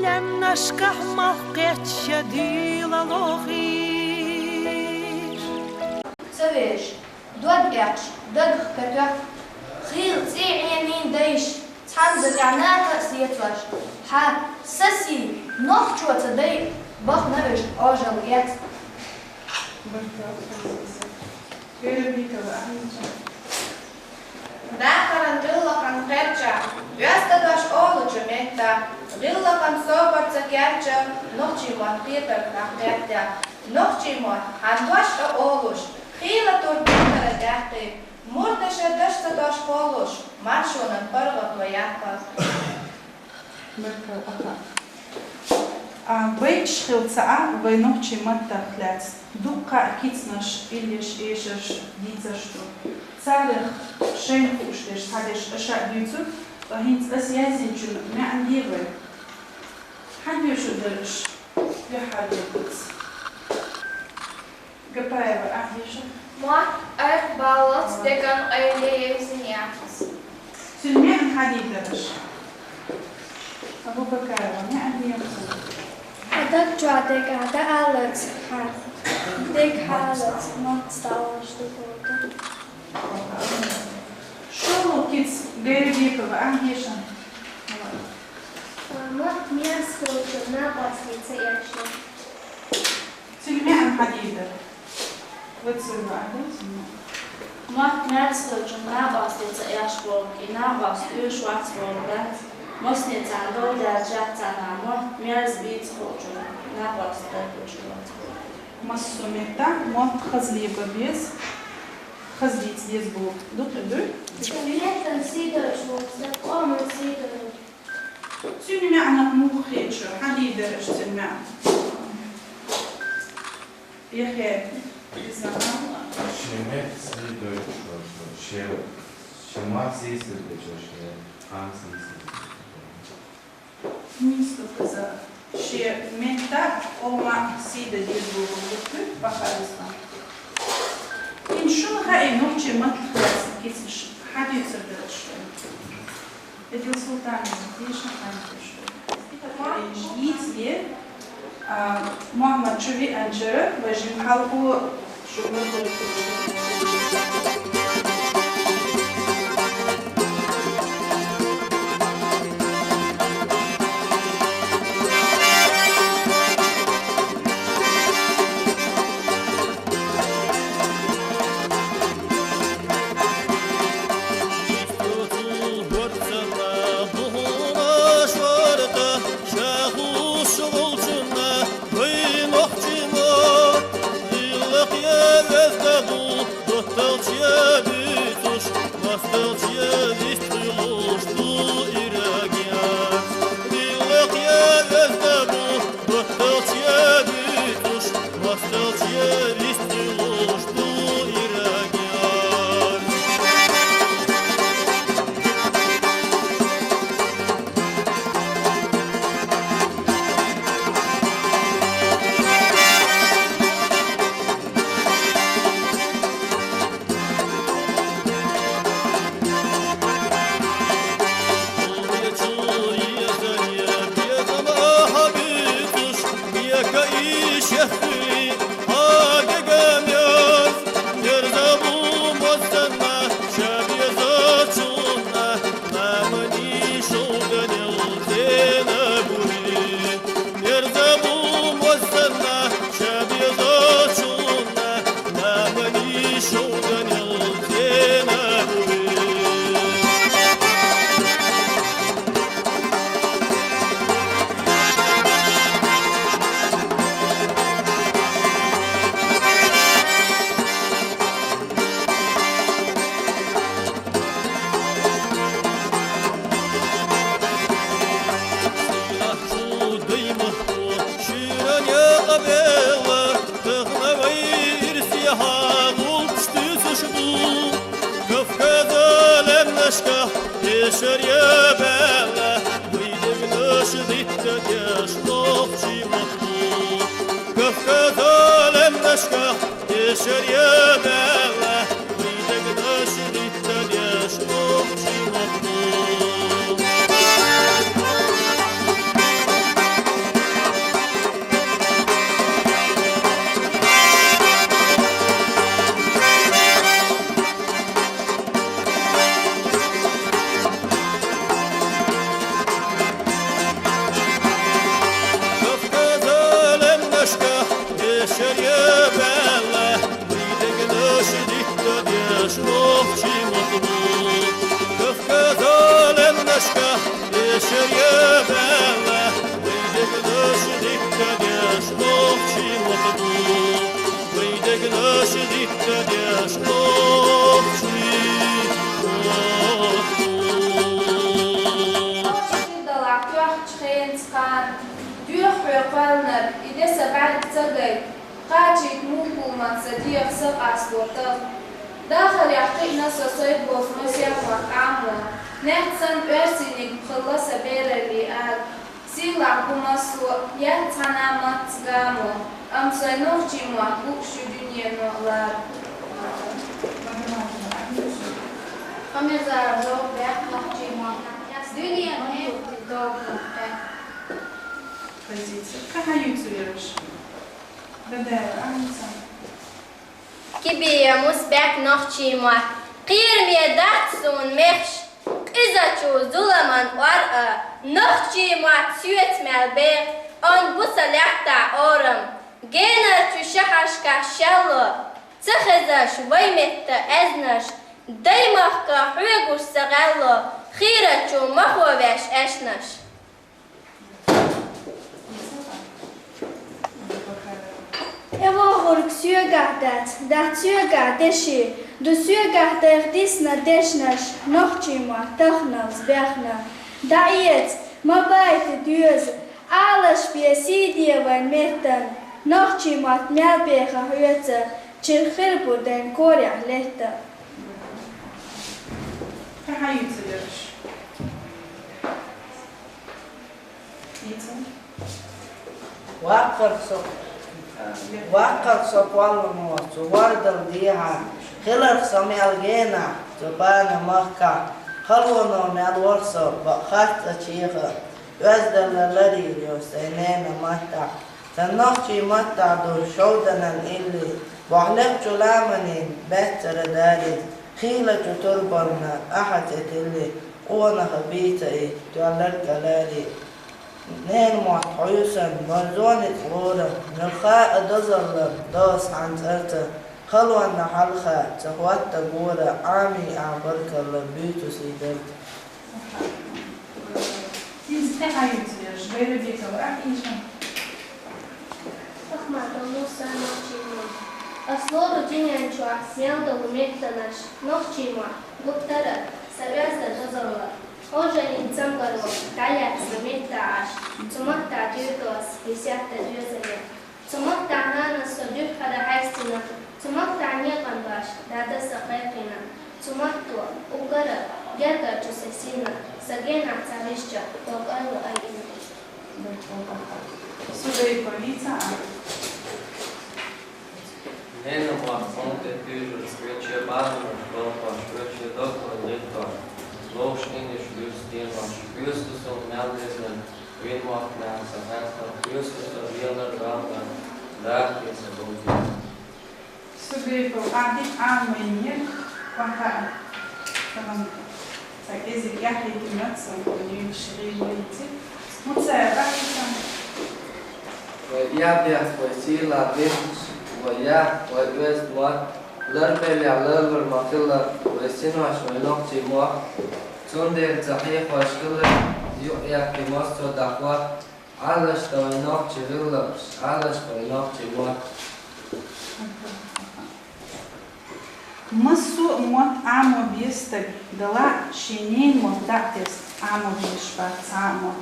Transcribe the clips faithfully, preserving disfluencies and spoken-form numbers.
Лемнашкахь малх кхетча, дийла лохийш. Ца веш, дог эккхаш, дагах ка тоьхна, хийла цӀий Ӏенийна дайша, цхьанна тӀехь ната а сецош, хьа, са сий, нохчо ца дайа, бахана уьш Ӏожалла эц. Баркалла, Фариза. Гербикова Ахьмаджан. Дахаран гӀиллакхан кхерча, оьзда дош олучу метта, гӀиллакхан собар ца кечча, нохчийн мотт хетарг нах деттехь, нохчийн мотт хьан дош а олуш, хийла тур духкара даьккхи, мурдаша даш ца дош кхоллуш, маршонан паргӀато яккха. Баркалла, Аха. А, вай иш хилла ца Ӏа, вай нохчийн маттах лаьцна дуккха а кицнаш, иллеш, эшарш, дийцарш ду. Царах шайна хууш дерш, цхьа дерш аша а дуьйцу, ткъа хӀинца аса яздинчун маьӀна де вай. Хьан доьшур дара аша? Дуьххьара дерг дац. Гапаева Ахьдиша. Мотт арабаллалц деган къайле евзина яц. Цуьнан маьӀна хьадийр дара аша? Абубакарова, маьӀна дехар. Ткъа даг чохь дегӀа дааллалц хьан? ДегӀ хьалалц мотт сталаш ду боху. ШолгӀа кица Гайрабекова Ахьдиша. Мотт мерза хилча, накъостий ца эшна. Цуьнан маьӀна хьадийр дара? Вацурова Ахьдиша. Мотт мерза хилча, накъостий ца эш боху, и накъост оьшуш вац боху дац. Масане царна дов даьлча, царна мотт мерза бийца хилча, накъост дагахь оьшуш вац боху. Массо а меттехь мотт хазле бан беза, хазлийца деза боху. Дукха дуй? Меттан сий дойуш волчу стаг къоман сий дойу. Цуьнан маьӀнах муха хеташ, хьан дийр дара аша цуьнан маьӀна? Яхе, иза хьан? Шен меттан сий дойуш волчу, шен, шен мотт сийсаздечу, шен къам сийсаздечу. Нийса ду иза. Шен меттан, къоман сий дан деза бохург ду, баха иза. ХӀинца шуна хаьий нохчийн маттах лаьцна кицнаш, хьан дуьйцур дара шуна? Эдил Султановна, дийша хьан дуьйцур? Йийцале, а, Мухьаммад чу веанчара, вай жима хьалхо Ши далахь тоьхча хенца кхана, доьху хьоь кхоьллинарг, и де са бӀарг ца гайта, кхачийта мукъа ма ца дехьа са къасло тӀаккха. Дахарехь кхиъна со сайга болча масех мотт Ӏамо, наьха санна оьрсийниг хилла са бераллин ара. Сийлахь бу массо а, яц цхьана а мотт гамо, амма сай нохчийн мотт лууш ю дуьнено лара. Къамеза зов бехк нохчийн мотт. Дуьнен хӀетте долу мотт. Позиция. Кхин хьан юьйцу вераш? Бадаева Анна. Кибе мус бехк нохчийн мотт, кхераме дац суна мехаш, къизачу зуламан ор а, нохчийн мотт соьца мел бех, он бу са лаьттахь орам. Генарчу шахьаршкахь шелло, ца хезаш вай метта аьзнаш, даймахка хьоьгуш ца гӀелло, хийрачу ма ховеш аьшнаш. ТӀевогӀург соьгахь дац, дац соьгахь деши, ду соьгахь дайх дисна дешнаш, нохчийн мотт таханалц бехна. ДӀаэца, ма байта доьза, Ӏалаш бе сий де вайн меттан, нохчийн мотт мел беха хьоьца, чир хир бу дайн корехь летта. Кхин хьан юьйцу вераш? Ваккхарх со, ваккхарх со кхолламо, цу вордал дехьа, хиларх со мел генахь, цу бана махкахь, халоно мел вар со, бакъ харц а чеха, оьздангалла ларийла ю сайн ненан маттахь. Сан нохчийн маттахь ду шовданан илли, бохь лекхачу ламанийн баьццара далий, хийлачу турбална ахьа цӀе тилли, къонаха бийца и, тоьлларг кӀаларий. Ненан мотт хьо ю сан, бан зоница гӀора, муьлхха а дозалла, доза хьан цӀарца, халонна хьалха ца хӀотта гора, Ӏамий ахь баркалла, буьйцу сий дарца. ХӀинца тӀаьхьа юьйцу вераш, Гайрабекова Ахьиша. Ахматова Муса, нохчийн мотт. Ас лору дуьнен чохь мел долу меттанаш, нохчийн мотт, гуттара, сан оьзда дозалла. Хьожанийн цамгаро дӀалаьцна меттан Ӏаш, цу маттахь дуьйцу ас, весетта доьзале. Цу маттахь нанас со дуьххьара хьаьстина, цу маттахь некъан баш дадас а кхайкхина, цу матто уггара гергачу сан синна, сан генахь ца висча, токъайла айина. Судаеваца Анна. Ненан мотт хьуна тӀе туьйжурца, вайн барамаш бохош, вайн доккхал леттош, ловш иниш дуьйцу денош, хьоьсту суна мел дезна, вайн мотт мел ца хаьттина, хьоьсту со лелар валлар, даха ца болу. Судаеваца Анна, Ӏамийнера, ваха, тамам. Сан кӀезиг яхьийтинарг сан кхунийн шиъ вуйци. Муцаева Ахьиша. Вай я бехк, вай сийлахь бехк, вай я, вай оьзда мотт, ларбелехь ларлур ма хилла, вай синош, вай нохчийн мотт. Цундела ца хьехош хилла, юкъ яккхий массо а дӀахо. Ӏалашдан вай нохчийн гӀиллакхаш, Ӏалашдан вай нохчийн мотт. Массо а мотт Ӏамо беза стаг, дала шен ненан мотт дӀа а тесна, Ӏамо безаш бац цхьа а мотт.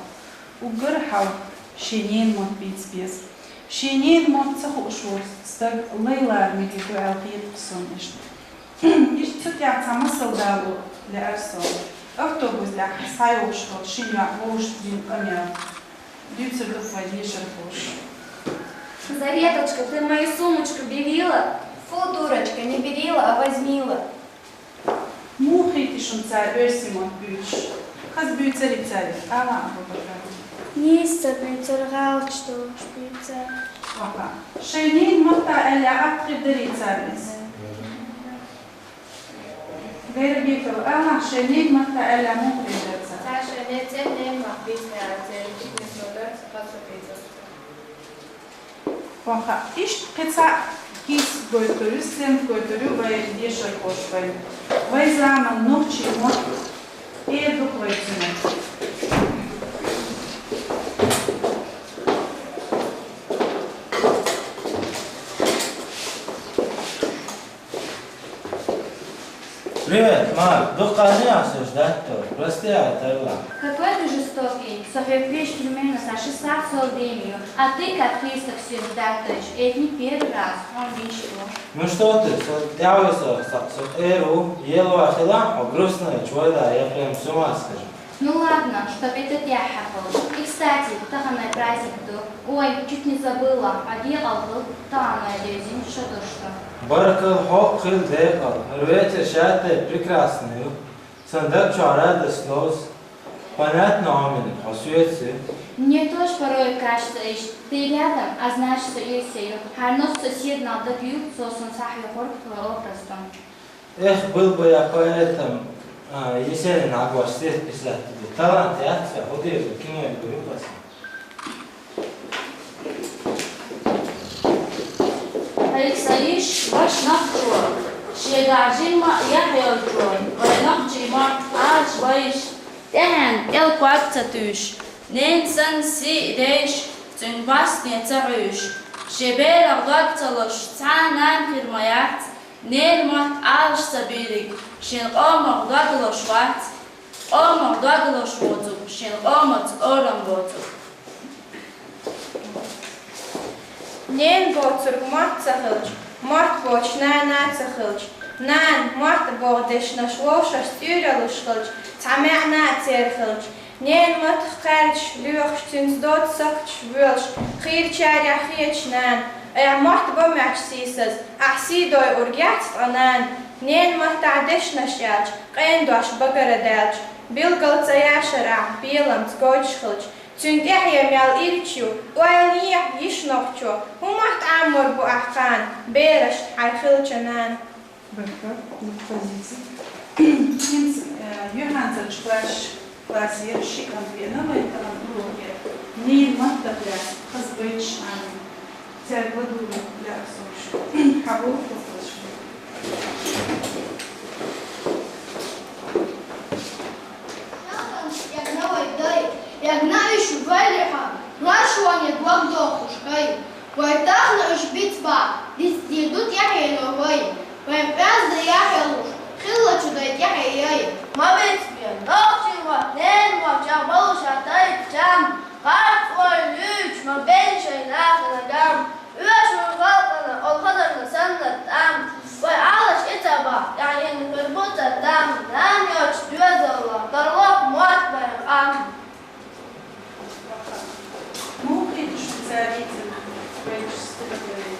Уггар а хьалха шен ненан мотт бийца беза. Шен ненан мотт ца хууш волу стаг лай лара мегар ду аьлла хета-кх суна иштта. Иштта цу тӀехь цхьа масал дало лаьара суна. Автобус тӀехь схьайогӀуш волчу шина йоӀа вовшашца дина къамел. Дуьйцур ду-кх вайн дешархоша. Зареточка, ты мою сумочку берила? Фу, дурочка, не берила, а возьмила. Муха хийтира шуна цара оьрсийн мотт буьйцуш? Хаза буьйцура цара, ала Абу-Бакар. Нийса ца буьйцура, гӀалаташ долуш буьйцура. Аха. Шайн ненан маттахь аьлла, атта хир дарий цара иза? Гайрабекова Алла, шайн ненан маттахь аьлла, муха хир дара цара? Цара шайн ненан мотт бийцина аьлла, церан диканиг ма дара, ца хаза бийцира. Ваха, иштта кхин цхьа кийс гойтур ю, сценка гойтур ю вайн дешархоша вайна. Вайн заманан нохчийн мотт эр ду-кх вай цуьнан. А, дукха не асуш датто, прости, ай, тарла. Какой ты жестокий. Со хьоьга пхиъ пельмень, со ши сахьат сол дем ю, а ты как писток сир датташ, это не первый раз, он вещь. Ну что ты, со тяви со, со, со эру, елва хила, о грустная, чвойда, я прям с ума схожу. Ну ладно, чтоб это тяха был. И, кстати, таханай праздник ду. Ой, чуть не забыла, а декъал хул, таханай дезин, что то что. Баркал, хо, хил декъал. Ветер шатте прекрасный. Сандак чара да слоз. Понятно, Амина, по сути. Мне тоже порой кажется, иш, ты рядом, а значит, что я сею. Харнос сосед надо бил, сосон сахью хорк твой образ там. Эх, был бы я поэтом, а, Есенин агваш свет писать тебе. Талант я, все, худею, кино и говорю, классно. Алексаиш ваш нахчо, шега жимма яхьелчо, вай нахчима аш вайш. Тяхьан, эл квак цатуш, нен сан си рейш, цун бас не царуш. Шебера вак цалош, цанан фирмаяц, Нен мотт алш ца бириг, шен къомах дагла швац, къомах дагла швоцуг, шен къомац орам боцуг. Нен боцург мотт ца хилч, мотт боч нана ца хилч, нан мотт бох дешнаш вовшаш цӀуьралуш хилч, цхьа маьӀна цер хилч, Нен мотт кхаьрдаш, лоьхуш цуьнца доцу сакхташ воьлуш, кхийрачарех хеташ нана, айхьа мотт бо моьттуш сийсаз, ахь сий дойур яц ткъа нана. Нен маттахь дешнаш аьлча, къен дош багара даьлча, билгал ца яшар ахь, беламца гойтуш хилча, цуьнан тӀаьхье мел ирча ю, ойла ехьа йиш нохчо, хӀун мотт Ӏамор бу ахь кхана, берашна хьайн хилча нана. Баркалла, ну, позиция. ХӀинца, э, юьхьанцарчу класс-, классера ши кӀант веана вайн тахана уроке. Ненан маттах лаьцна хаза байташ Ӏамийна. Цаьрга ладугӀу лаьа со уьш. Хьан боху хӀокхуьнца? Ягна вай дай, ягна уьш вай лихьа, ларшоне дог дохуш хай. Вай тахана уьш бицбан, дицдийр ду тӀаьхьено вай. Вайн къаьзда яхьалуш, хиллачу дай тӀаьхье яй. Ма бицбе, нохчийн мотт, ненан мотт, чӀагӀбалуш а тайпа чам, харц ойла юьйцуш ма бен шайн нахана гам. Оьшур халкъана, олхазарна санна тӀам. Вай Ӏалаш и ца бахь, тӀаьхьенна хир бу ца там. Нана йоцуш доьзаллах, тарло мотт вайн къам. Муха хеташ ду цара ийцина вайчу студенташа?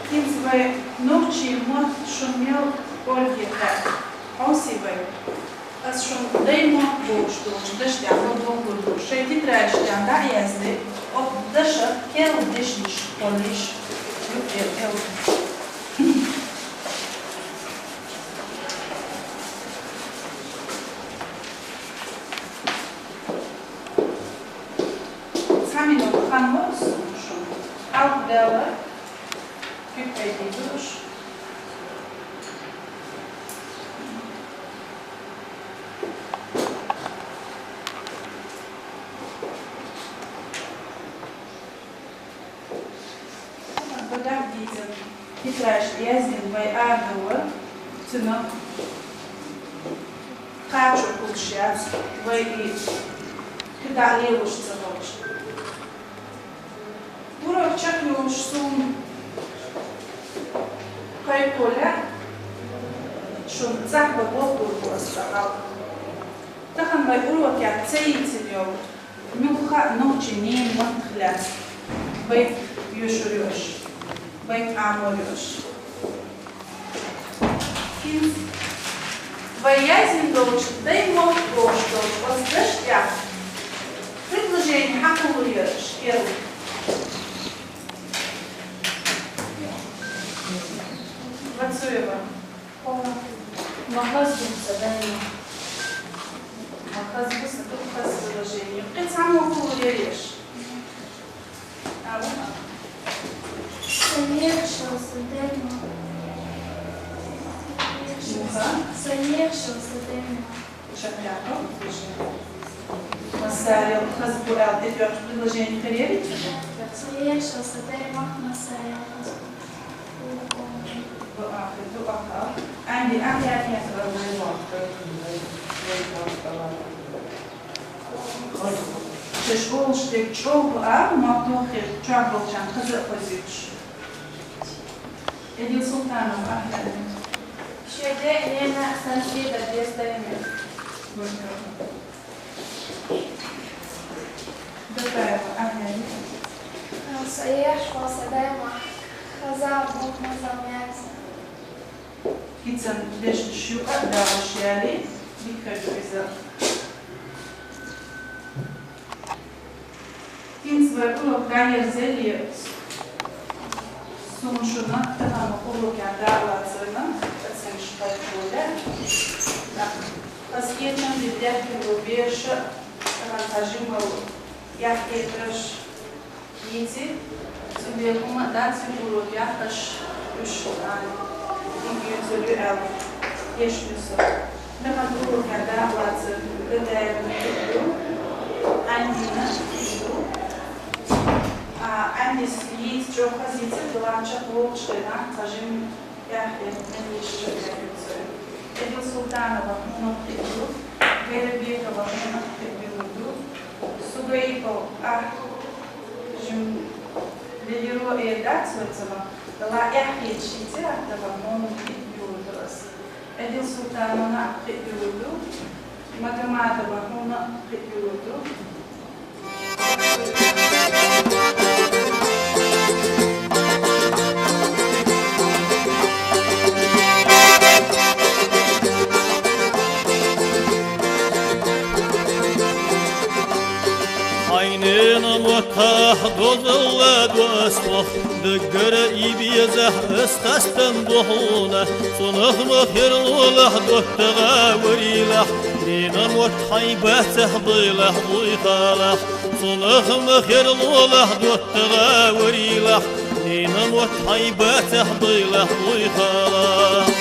ХӀинца вай нохчийн мотт шуна мел кӀорге хаьа, хьовсий вай. Ас шуна дай мотт бохуш долчу дашна тӀехь ма бохур ду. Шайн тетрадаш тӀехь дӀа а язде, оцу дашах керла дешнаш кхоллийша, юкъера керла. Цхьа минута хан ло ас шуна. Хьалха даьлла, куьг айдийр ду уьш. Бадахь дийцина, тетрадаш яздина вай арадовла, цуьнан кхачо хуьлуш яц, вай и кхидӀа лелош ца хилча. Урок чекхйолуш суна кхайкхо лаьа, шуна цӀахь бан бохур бу ас цкъа хьалха. Тахана вай урокехь ца йийцина йолу, муьлхха а нохчийн ненан маттах лаьцна байт йоьшур ю аша, байт Ӏамор ю аша. ХӀинца вай яздина долчу, дай мотт бохуш долчу оцу дашна тӀехь предложени хьан кхуллур яра аша, керла? Вацуева. Ма хаза бу сан дай мотт. Ма хаза бу сан, ду хаза предложени. Кхин цхьаммо кхуллур яра аша? Сан ехашалла сан дай мотт. Муха? Сан ехашалла сан дай мотт. Шаьш яхьа, слушай. Массарел хаза бу аьлла тӀетоьхча предложени хир яра цуьнан? Сан ехашалла сан дай мотт, массарел хаза бу. Ахи ду аха. Анди ахи ахи ахи. Шеш олуш дег чӀогӀа а, ма тохир чӀогӀа болчан хаза а хозуьйтуш. Эдил Султанова ахи. Шеде Лена Сансида Дестайна. Дакаева ахи. Саеш ва Садаева. Хаза бу мазал мягза. Кицан дешнаш юкъа а далаш яли, дика хӀу иза. ХӀинца вай урок дӀаерзале, суна шуна тахана урокан дакъа лацарна, оценкаш кхайкхале. Ас кечам де дехкин бу берша, тахана ца жиммал яхкетараш, Йици, цу бегума дац урок яхаш, уьш, а, юьцур ю аьлла, еш ю со. Тахана урок дакъа лацар, Гадаева ю, Андина ю. А, Андис йици чӀоагӀа хаза йици, дулача гӀулакхаш дена, хажим яхе, мел йиш чӀоагӀа юьцур. Эдил Султанова, хьуна кхиъ ю, Гайрабекова, хьуна кхиъ ю. Сугаипов, а, Жим лелиро э дац вацама, дала эхь хеташ йицера, тахана хьуна кхиъ юрду ас. Эдил Султановна кхиъ юрду, Магомадова хьуна кхиъ юрду. Хьайнена моттахь дозалла ду ас хьох, даггара и безахь ас хастам бу хьуна, цунах ма херлолахь доттагӀа варилахь, нина мотт хьайн бацахь дайлахь буй халахь, цунах ма херлолахь доттагӀа варилахь, нина мотт хьайн бацахь дайлахь буй халахь.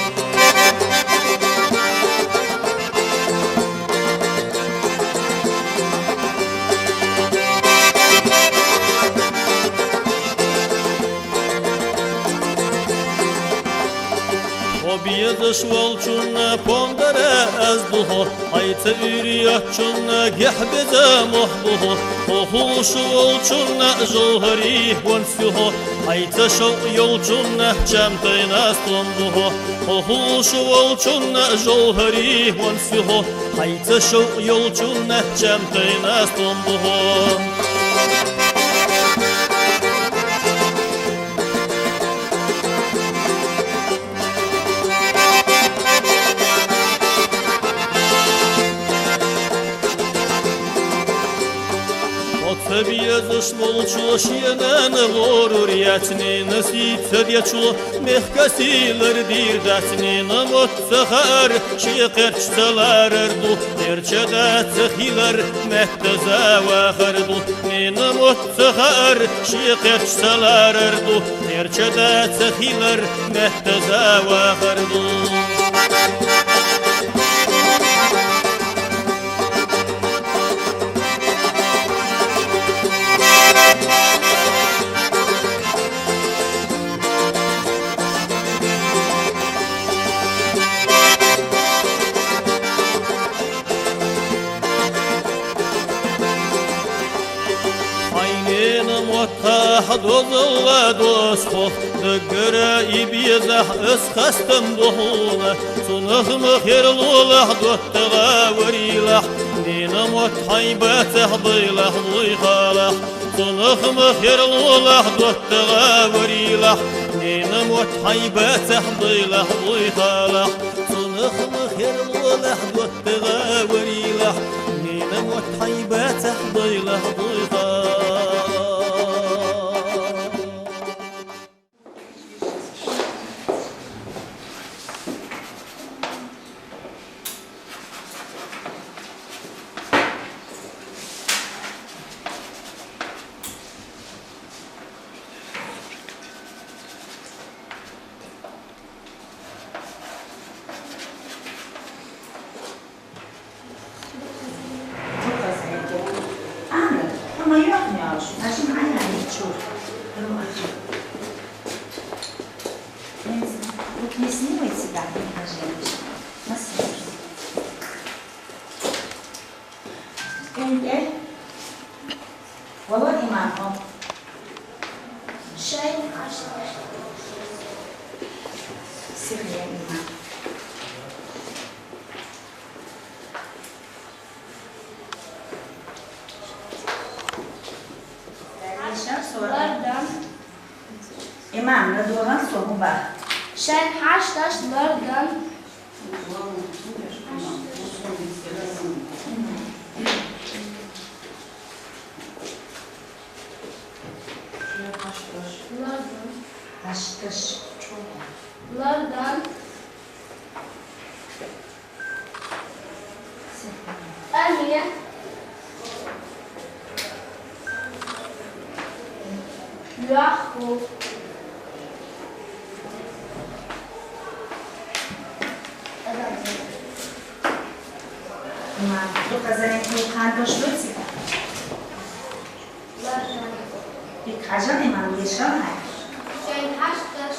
Хьо безаш волчунна пондара аз ду хьо, хьайца уьйр йоцчунна гехь беза мох бу хьо. Хьо хулаш волчунна жовхӀари ванс ю хьо, хьайца шовкъ йолчунна чам тайна стом бу хьо. Хьо хулаш волчунна жовхӀари ванс ю хьо, хьайца шовкъ йолчунна чам тайна стом бу хьо. Хьо ца безаш волчо шен нана лорур яц, нина сий ца дечо мехка сийлар дийр дац, нина мотт ца хаар шен кхерч ца ларар ду, кхерча да ца хилар маьттаза вахар ду, нина мотт ца хаар шен кхерч ца ларар ду, кхерча да ца хилар маьттаза вахар ду. Хьайнена моттахь дозалла ду ас хьох, даггара и безахь ас хастам бу хьуна, цунах ма херлолахь доттагӀа варилахь, нина мотт хьайн бацахь дайлахь буй халахь. Цунах ма херлолахь доттагӀа варилахь, нина мотт хьайн бацахь дайлахь буй халахь. Цунах ма херлолахь доттагӀа варилахь, нина мотт хьайн бацахь дайлахь буй халахь. Шайн хьашт. Сихъ я, иман. Лардан. Иман, на дуган согу ба. Шайн хьашт даш лардан. Лардан. Хьашт даш. Лардан. Амия. Лаху. Ма, дукха занятие хантош луци? Пик хажан имам ешан хай. Шайн хьашт даш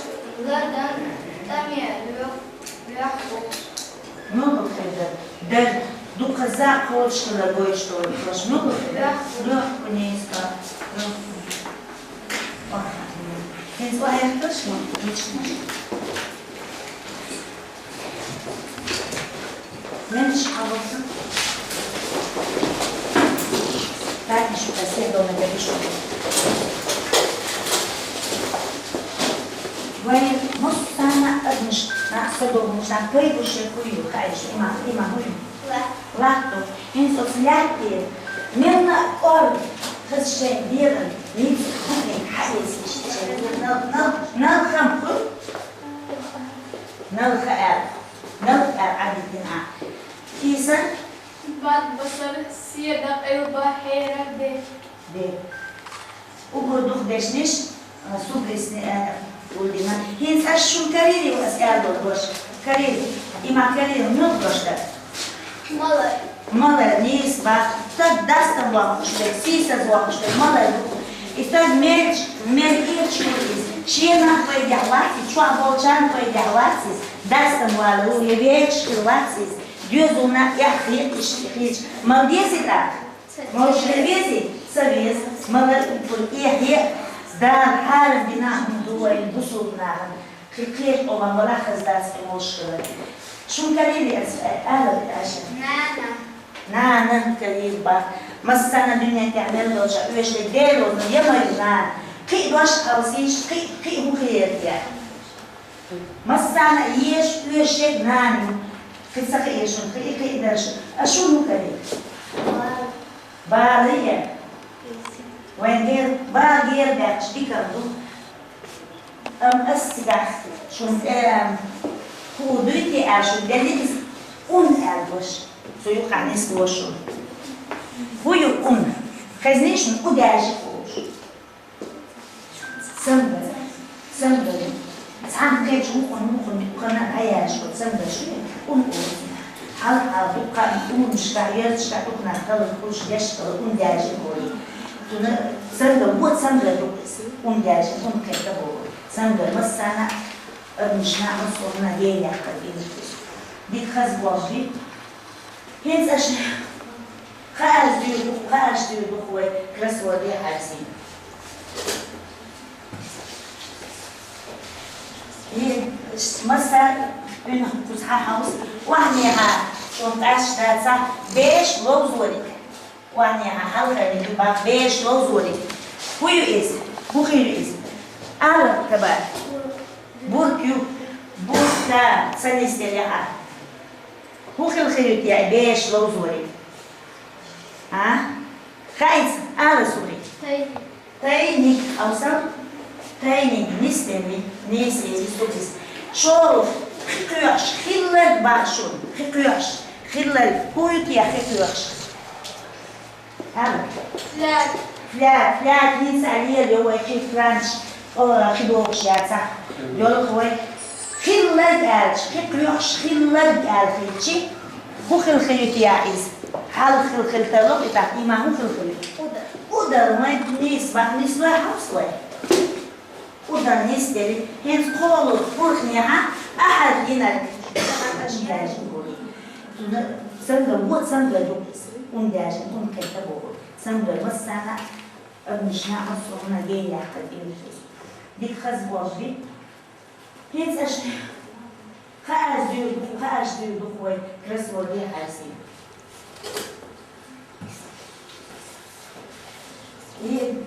лардан тӀаме лух, лух. Ну, бухеда. Дар дукха за коч ла гой, что прош. Ну, бухеда. Лух кунеста. Лух. Ох, хин ва хай тош, ну, лично. Менш алоса. Так, ещё кассет дома запишу. Вай, мус сана адмиш, на садо муш, на пой буше кую, хайш, има, има хую. Ла. Лахто. Ин сос ляхти. Мен на кор, хас шен биран, ниц хутин, хайс, шен. Нал, нал, нал хам ху. Нал ха эр. Нал эр адитин а. Иса? Бад басар сия дакъ эл ба хейрар де. Де. Угу дух дешниш, а, субрисни, а, улдима. Хинц аш шум карири у ас эр до дош. Карири. Има карири, ну дош да. Малай. Малай, нис, ба. Так дастан луахуш бек, сиса луахуш бек, малай дух. И так меч, меч ир чуриз. Чена пойдя лаци, чуа болчан пойдя лаци. Дастан луалу, левеш лаци. Дюзуна, я хит, иш, хит. Малдеси так. Мошевези, савез, мала ипул, эхе, дар, харам бинахум дуай, бусулнахум. Хикеш олан вала хаздац эмошкала. Шум карили ас, ала аша. Нана. Нана карил ба. Массана дунья тямел доша, уэшле дело, но я мою нана. Кы дош алсиш, кы, кы мухиер я. Массана еш, уэшек нани. Кы саха ешун, кы, кы даршун. А шуну кари. Бары я. Венгер, багер бяхш дикам ду. Ам ас сигах шун, эм, худуй ти а шун, дели из ун а гош. Сою канис гошун. Хую ун. Хазнишун удажи гош. Сандра. Сандра. Цхьан кхечу мухӀун, мухӀун, мухӀун гӀаяш, вот сандра шу, ун оз. Хьал, хьал, дукха, ун шка, ерз шка, дукна, хала, хуш, деш, хала, ун дяжи гори. Туна сандра, вот сандра дукс, ун дяжи, ун кхета бо. Сандра, массана, армушна, масурна, гея, кабин. Дик хаз божи. ХӀинца аша хаьаш дуьйр ду, хаьаш дуьйр ду хӀой, кроссворды хьарсий. И масса уьнах куц хьахьаус, вахьнехьа шун тӀаш даца, беш ловзорик. Вахьнехьа хьалхарни ду бах, беш ловзорик. ХӀу ю иза? ХӀу хир ю иза? Ара, кабар. Бурк ю, бурка, ца нисделяхьа. ХӀу хила хир ю те беш ловзорик? А? Хайц, ара сури. Тайник. Тайник, алсам. Тайник, нисдеми, нисдеми, субис. Шоруф, хикуяш, хиллер башун, хикуяш, хиллер, хуют я хикуяш. Ам. Фляг. Фляг, фляг, ниц алиер, йо, вай, хи франч, о, хи догш яца. Йо, вай. Хиллаг алч, хи крёхш, хиллаг ал хичи. Ху хил хил ю тя из. Хал хил хил талок, и так, има ху хил хил. Удар. Удар, вай, ниц, вай, ниц, вай, хаус, вай. Удар нисдели, хӀинца кхолу бурхьнехьа ахьар динарг. Цунна цамгар во, цамгар ду, ун даьжна, ун кхетта боху. Цамгар массана Амма шна асухна гея хадин. Дик хазборди. ХӀинца аш хааж дюр, хааж дюр духвай кроссворди хьарси. И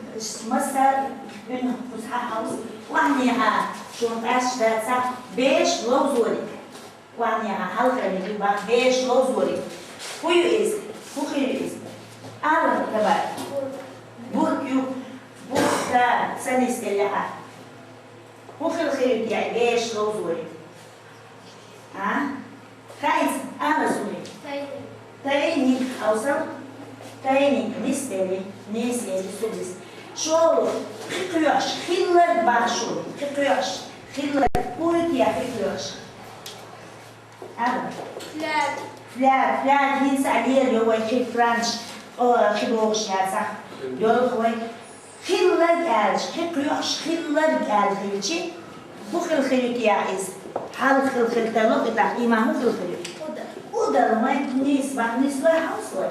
масса ин кус хьахьаус, вахни хьа, шун къаш да ца, беш ловзори. Вахни хьа, хьалхарни бах, беш ловзори. Ху ю из, ху хир ю из. Ала таба. Бурк ю, бурк та, санис келяха. Ху хил хир ю тя, беш ловзори. А? Хайз, ама сури. Тайник. Тайник, аусал. Тайник, нистери, нистери, субис. Шолу, хикъюш, хиллар бахшу, хикъюш, хиллар, пуйт я хикъюш. Ама. Фляг. Фляг, фляг, хинса алиер, йовай, хи франч, о, хи бохш яца. Йол хвай. Хиллар гӀалж, хи къуьхьш хиллар гӀал хилчи, ху хил хилит яхӀиз, хьал хил хил тало, и тӀаккха имаму хил хилит. Удал май нис бах, нис лой хьаус лой.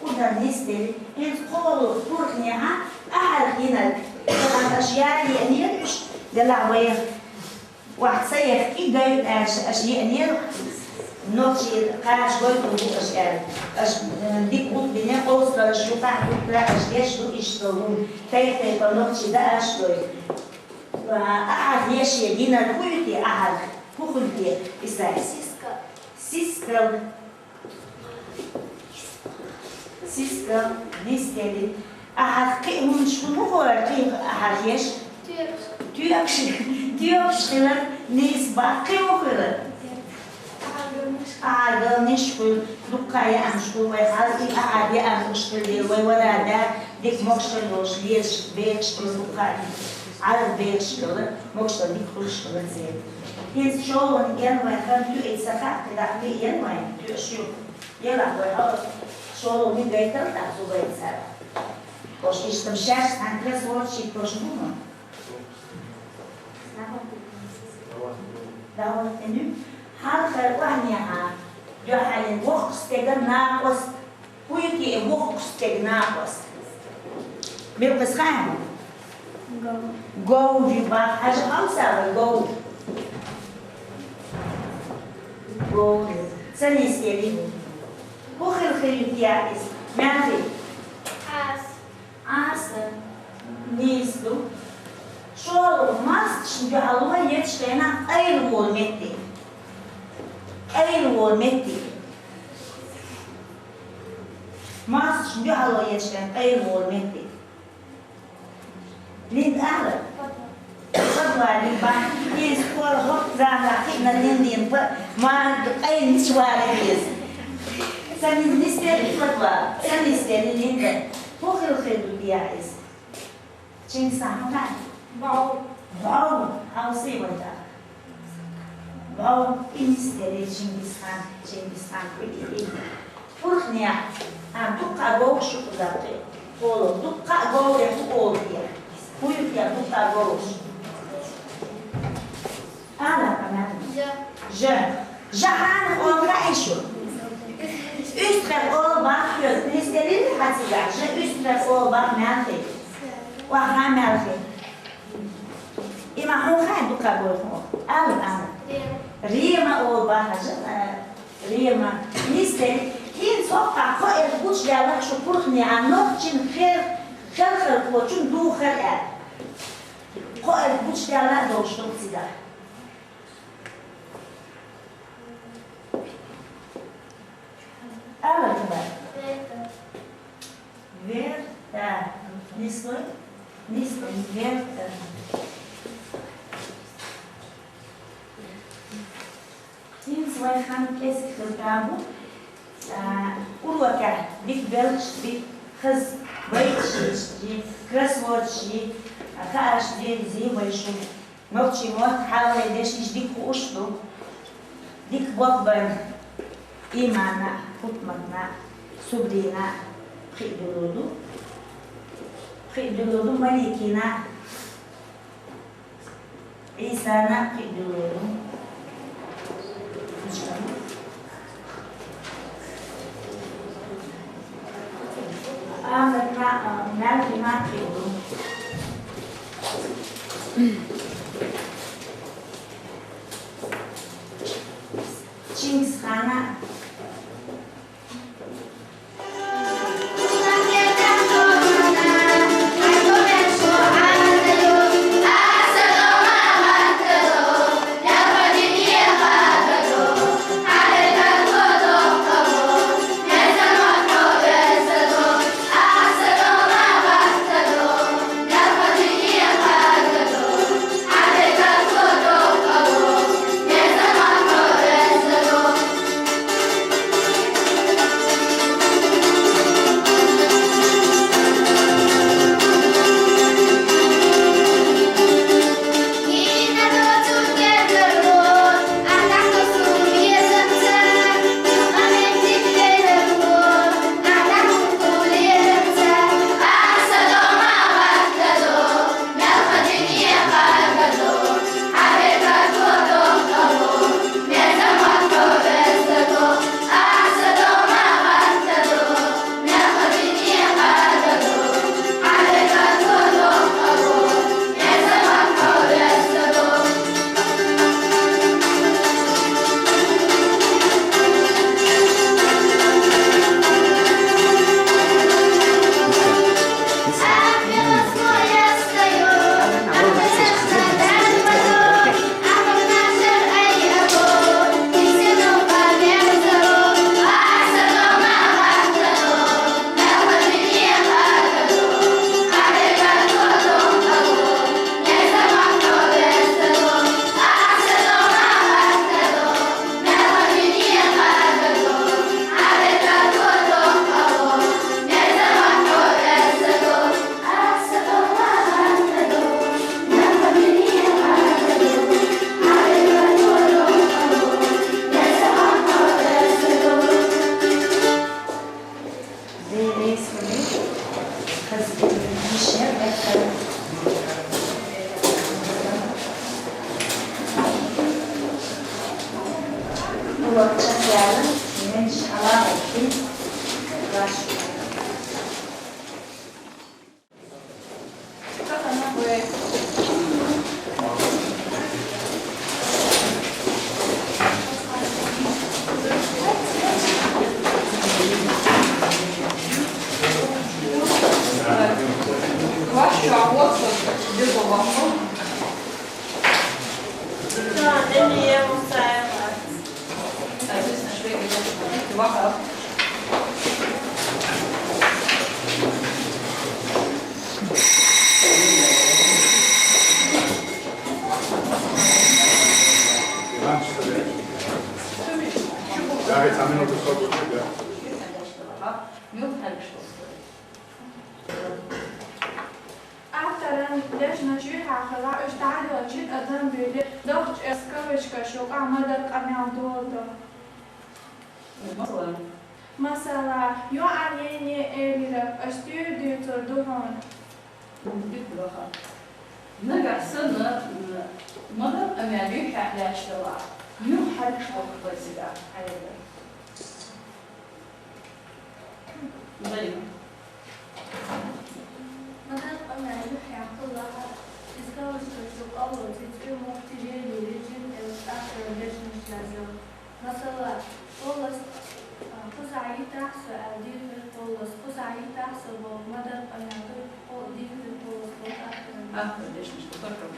Удал нис дели, хӀинц кхолу бурхнехьа, ахьар хинар, аш яли анир уьш, дела ваях. Вахь ца яхкӀи гайта аьлча, аша еанера, нохчий кхача гойтун бу аша аьлла. Аша, э, дика гӀуллакх бина, къовсалаш юкъахь хӀуттара аша деш ду иштта хӀума. Тайп-тайпа нохчий да аша дой. Ва, ахьа еш я гинар хӀу ю те, ахьа хӀу хуьлу те, Исай? Сиска. Сиска. Сиска, нисдели. Ахьа кхин хӀуманаш хӀун хӀора кхин ахьа еш? Туьйхаш. Туьйхаш. Туьйхаш хилар, нис баккхи хӀу хилар? Ахьа галниш хуьлу, дуккха яамаш хуьлу, вай хьал и ахьа яамаш хуьлу, вай вара да, дика мокшар йолуш, лезаш бехаш хуьлу дуккха. Ӏарб бехаш хилар, мокшар дика хуьлуш хилар зен. ХӀинца шолгӀан ен вай хан туьйхи ца хаьа, кхидӀа кхин ен вай, туьйхаш ю. Елахь вай хьо, шолгӀа ми гайтал тӀаккха зубай цара. Ош иштта шаьш цхьаьна кроссвордчик бош бу ма? Давай, тӀе нуьй. Хьалхара охьанехьа, дуьхьалин воккху стеган накъост. ХӀу ю те воккху стеган накъост? Милкъис хаьа хьуна? Гов. Гов ю бах, хьажа хьовса вай гов. Гов. Ца нисдели. ХӀу хил хир ю те иза? Мел хир? Ас. Аса. Нис ду. ШолгӀа мостагӀчун дуьхьало ечу хенахь къайла волу метте. Къайла волу метте. МостагӀчун дуьхьало ечу хенахь къайла волу метте. Лин ала. Подвал лин бан. Иза кхола хӀокху заманахь хиъна лин лин па-, ма къайла мича вара иза. Сан иза нисдели подвал. Сан нисдели лин дан. ХӀун хила хир ду дехьа иза? Чингисхан хьан хаьа? Бау. Бау. Хьовсий вай тӀаккха. Бау. И нисделира Чингисхан, Чингисхан куьйдина. Пурхнехь, а, дуккха а говш ю кхузахь кхин. Олу, дуккха а говш ю кху олу те. ХӀун ю те дуккха а говш? Ала, Амина. Жа. Жа. Жа хьанах олу хаьий шу? УьстагӀех олу бах хьоьга. Нисделира хьан цигахь? Жа уьстагӀех олу бах мел хир. Охьа мел хир. И ма хьуна хаьа дуккха а говш ю? Ала, Амина. Рема. Рема олу бах жа, а, Рема. Нисдели. ХӀинца хӀокхахь кхоъ гучудаьлла шу пурхнехь, нохчийн хер-, хелхархочун духар аьлла. Кхоъ гучудаьлла а долуш ду цигахь. Ала, Зубайр. Верта. Нислой? Нислой, верта. ХӀинца вай хан кӀезиг хила там бу. А, урокехь дика белхаш, дика хаза байташ, кроссвордаш, а, хаарш дерзий вай шу. Нохчийн мотт хьалхале дешнаш дика хууш ду. Дика болх бан Имана, Хутматна, Субрина, пхиъ дуьллур ду. Пхиъ дуьллур ду Маликина, Ӏийсана, пхиъ дуьллур ду. Аматна, а, Мел хӀимат хилла ду. Чингисхана. Автора дешнаш юхьанца хилла, уьш дӀадала жид адам буьйлира, дохча эс кавычкаш юкъа ма-дарра къамел дола тӀа. Масала, масала, юкъара ени элира, ас туьйра дуьйцур ду хьуна. Дика ду хьуна. Нагахь санна, м, ма-дарра къамел юкъе лаьтташ далахь, муьлха хьаьркаш дохку вай цигахь? Хьаьркаш. Дарима. Ма-дарра къамел юхьа яьккхалахь, иза кавычкаш юкъа лоций, цӀи мух тире йийри, жин элча автора дешнаш язйо. Масала, поллас, а, кхузахь йитахь со аьлла дийхира поллас, кхузахь йитахь со боху ма-дарра къамел ду, кхо дийхира поллас боху автора. Автора дешнаш ду, тохкам.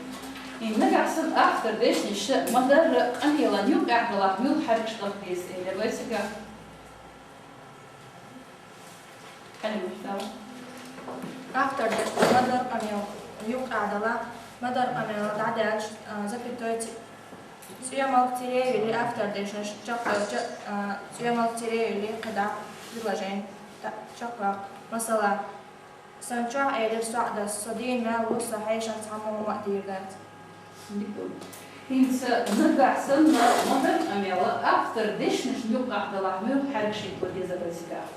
И нагахь санна автора дешнаш ма-дарра къамелан юкъехь далахь, муьлха хьаьркаш даха деза элира вай цигахь? Хьалимат, давай. Автора дешнаш ма-дарра къамел юкъа далахь, ма-дарра къамел дӀадаьлча, а, запятой цӀе-, цӀе мух тире йийри, автора дешнаш чекхдойту, а, цӀе мух тире йийри, кхидӀа предложени чекхваккха. Масала, сан чохь элира со а дас, со дийна мел ву, со хьешан цхьаммо хӀума а дийр дац. ХӀинца нагахь санна ма-дарра къамел автора дешнашна юкъахь далахь, муьлха хьаьркаш хӀитто деза вай цигахь?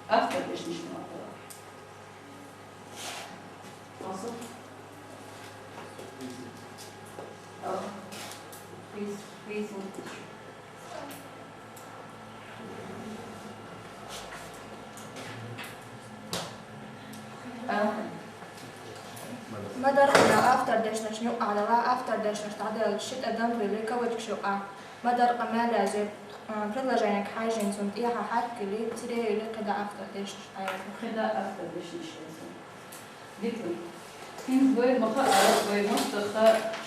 Автора дешнашна юкъахь далахь. Масал? Ах, хиз, хиз. Дешнашна юкъа дала автор дешнаш дӀаделча ши тӀадам били кавычкаш юкъа. Ма дарра къамаьл язъе, э, предложенега хьажжийна цунна тӀехьа хьарк йили, цу тӀера йили кхидӀа автор дешнаш хьаязъе. КхидӀа автор дешнаш язъе. Дика. ХӀинца вай ма хаара, вай моттаха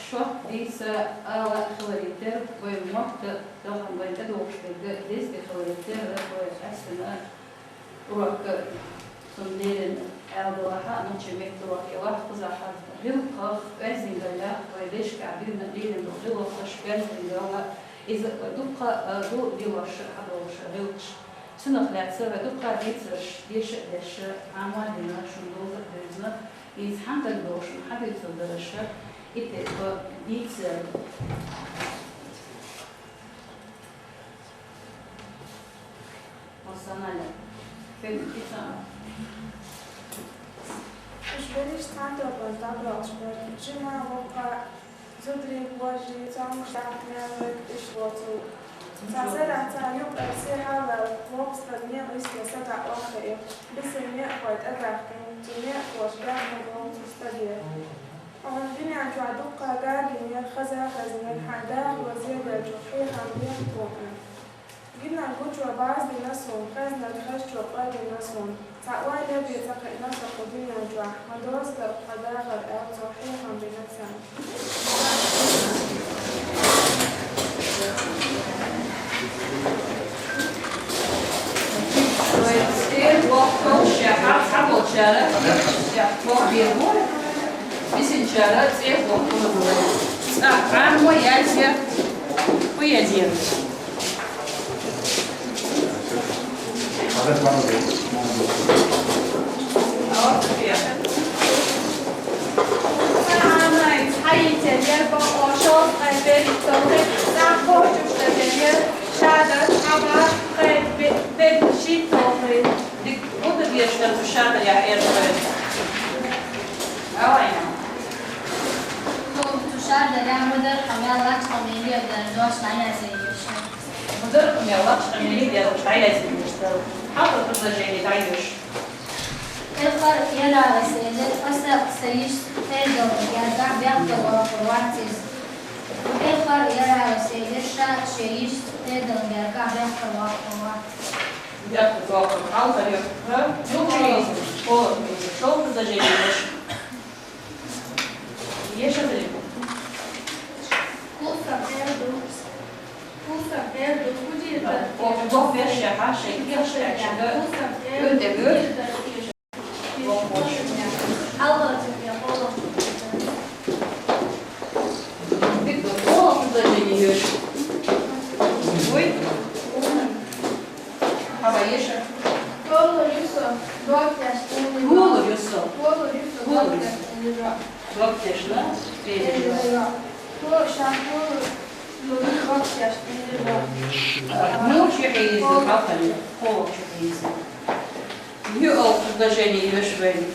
шортта дийца ала хиларгья дера, вай мотт тахан вайна тӀадогӀуш дерг деза де хиларгья дера, вай къаьстина урок цунна леррина аьле далахь а, нохчийн меттала урок ялахь а, кхузахь а гӀиллакхех, оьздангаллех, вай дешагахь дина леррина дола гӀиллакхаш, оьздангалла, иза вай дуккха а ду лелаш а, хьадолаш а гӀиллакхаш. Цунах лаьца вай дуккха а дийцараш, деша а деш, Ӏамор а дина, шун довза а девза, из хьанкъалг долаш шун хьадуьйцур дараш, и тайпа дийца. Масала, фен кица. Уж берриш цхьан тоба дӀабоалаш бара. Жима, воккха, зударий, божарий, цомгаш, тӀехьа маьждиг, иштта лоцу. Цхьан сарахь цхьан юкъара сий хьалаваьлла, воккха стаг некъа йисте садаӀа охьахиъ, бисина некъахой тӀабаьхкина, цу некъахоша баьхкина боху цу стаге: «Хьуна дуьнен чохь дуккха а гаргара хаза а хезнера, хьайн дахар зеделлачух хьехам беха тхуна». Гинарг гучо баз дина суна, хезнарг хезчо къа дина суна. Цхьа ойла бен ца кхиъна со кху дуьнен чохь, ма доцу дара тхан дахар, аьлла, цо хьехам бина царна. Бисинчара цӀе боху. ЦӀа Ӏамо язъе, хӀун язъе? Дика, хӀун ду дезаш дара цу шардарехь, эр вай? Давай. Цу шардарехь ма дарра къамел, лач къамеле а дара дош дӀаязъе йиш яра. Ма дарра къамел, лач къамеле а дара дош дӀаязъе йиш яра. Хьалхара предложени дӀайоьшу. Эххар ярагӀа селира, аса са йиш Ӏедалан гергахь бехке воккхур вац иза. Эххар ярагӀа селира, ша шен йиш Ӏедалан гергахь бехке воккхур вац. Бехке воккхур, хьалхара юкъа, юкъа иза, шолгӀа иза, шолгӀа предложени йоьшу. Еша хилира. Кхул са бер ду. Кхул са бер ду. Худий да. О, бо бер шаха, шей кеш шей чага. Кхул са бер ду. Ю де бер. Бо бо. Алла тебе холо. Бит бо. О, предложени йоьшу. Ой. Хьала еша. Гула ю со, дог тешна. Гула ю со. Гула ю со, дог тешна. Дог тешна. Дог тешна. Ду ша гула ю, дог тешна. Ну, чу хьийза, хьалхара. Хо, чу хьийза. Ю алла предложени йоьшу вайна.